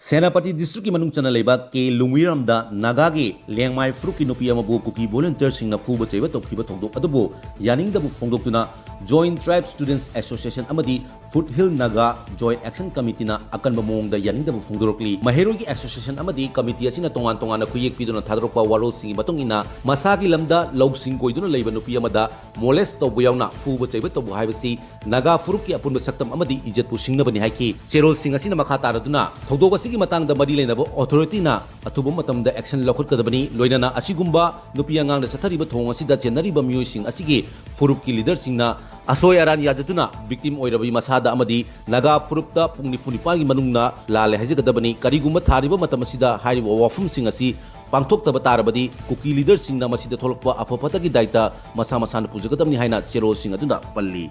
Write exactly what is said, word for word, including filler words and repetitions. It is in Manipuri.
ꯁꯦꯅꯥꯄꯇꯤ ꯗꯤꯁꯇ꯭ꯔꯤꯛꯀꯤ ꯃꯅꯨꯡ ꯆꯟꯅ ꯂꯩꯕ ꯀꯦ ꯂꯨꯡꯋꯤꯔꯝꯗ ꯅꯥꯒꯥꯒꯤ ꯂꯦꯡꯃꯥꯏ ꯐꯨꯔꯨꯞꯀꯤ ꯅꯨꯄꯤ ꯑꯃꯕꯨ ꯀꯨꯀꯤ ꯚꯣꯂꯨꯟꯇꯤꯌꯔꯁꯤꯡꯅ ꯐꯨꯕ ꯆꯩꯕ ꯇꯧꯈꯤꯕ ꯊꯧꯗꯣꯛ ꯑꯗꯨꯕꯨ ꯌꯥꯅꯤꯡꯗꯕ ꯐꯣꯡꯗꯣꯛꯇꯨꯅ Joint Tribe Students Association ꯑꯃꯗꯤ Foothill Naga Joint Action Committeeꯅ ꯑꯀꯟꯕ ꯃꯑꯣꯡꯗ ꯌꯥꯅꯤꯡꯗꯕ ꯐꯣꯡꯗꯣꯔꯛꯂꯤ꯫ ꯃꯍꯩꯔꯣꯏꯒꯤ association ꯑꯃꯗꯤ committee ꯑꯁꯤꯅ ꯇꯣꯉꯥꯟ ꯇꯣꯉꯥꯟꯅ ꯈꯨꯌꯦꯛ ꯄꯤꯗꯨꯅ ꯊꯥꯗꯣꯔꯛꯄ ꯋꯥꯔꯣꯜꯁꯤꯡꯒꯤ ꯃꯇꯨꯡ ꯏꯟꯅ ꯃꯁꯥꯒꯤ ꯂꯝꯗ ꯂꯧꯁꯤꯡ ꯀꯣꯏꯗꯨꯅ ꯂꯩꯕ ꯅꯨꯄꯤ ꯑꯃꯗ molest ꯇꯧꯕ ꯌꯥꯎꯅ ꯐꯨꯕ ꯆꯩꯕ ꯇꯧꯕ ꯍꯥꯏꯕꯁꯤ ꯅꯥꯒꯥ ꯐꯨꯔꯨꯞꯀꯤ ꯑꯄꯨꯟꯕ ꯁꯛꯇꯝ ꯑꯃꯗꯤ ꯏꯖꯠꯄꯨ ꯁꯤꯡꯅꯕꯅꯤ ꯍꯥꯏꯈꯤ꯫ ꯆꯦꯔꯣꯜꯁꯤꯡ ꯑꯁꯤꯅ ꯃꯈꯥ ꯇꯥꯔꯗꯨꯅ ꯊꯧꯗꯣꯛ ꯑꯁꯤꯒꯤ ꯃꯇꯥꯡꯗ ꯃꯔꯤ ꯂꯩꯅꯕ authorityꯅ ꯑꯊꯨꯕ ꯃꯇꯝꯗ action ꯂꯧꯈꯠꯀꯗꯕꯅꯤ꯫ ꯂꯣꯏꯅꯅ ꯑꯁꯤꯒꯨꯝꯕ ꯅꯨꯄꯤ ꯑꯉꯥꯡꯅ ꯆꯠꯊꯔꯤꯕ ꯊꯧꯑꯣꯡ ꯑꯁꯤꯗ ꯆꯦꯟꯅꯔꯤꯕ ꯃꯤꯑꯣꯏꯁꯤꯡ ꯑꯁꯤꯒꯤ ꯐꯨꯔꯨꯞꯀꯤ leaderꯁꯤꯡꯅ ꯑꯁꯣꯏ ꯑꯔꯥꯟ ꯌꯥꯖꯗꯨꯅ victim ꯑꯣꯏꯔꯕꯤ ꯃꯁꯥꯗ ꯑꯃꯗꯤ ꯅꯥꯒꯥ ꯐꯨꯔꯨꯞꯇ ꯄꯨꯡ ꯅꯤꯐꯨ ꯅꯤꯄꯥꯟꯒꯤ ꯃꯅꯨꯡꯗ ꯂꯥꯜꯂꯦ ꯍꯥꯏꯖꯒꯗꯕꯅꯤ꯫ ꯀꯔꯤꯒꯨꯝꯕ ꯊꯥꯔꯤꯕ ꯃꯇꯝ ꯑꯁꯤꯗ ꯍꯥꯏꯔꯤꯕ ꯋꯥꯐꯝꯁꯤꯡ ꯑꯁꯤ ꯄꯥꯡꯊꯣꯛꯇꯕ ꯇꯥꯔꯕꯗꯤ ꯀꯨꯀꯤ leaderꯁꯤꯡꯅ ꯃꯁꯤꯗ ꯊꯣꯛꯂꯛꯄ ꯑꯐ ꯐꯠꯇꯒꯤ ꯗꯥꯏꯇ ꯃꯁꯥ ꯃꯁꯥꯅ ꯄꯨꯖꯒꯗꯕꯅꯤ ꯍꯥꯏꯅ ꯆꯦꯔꯣꯜꯁꯤꯡ ꯑꯗꯨꯅ ꯄꯜꯂꯤ꯫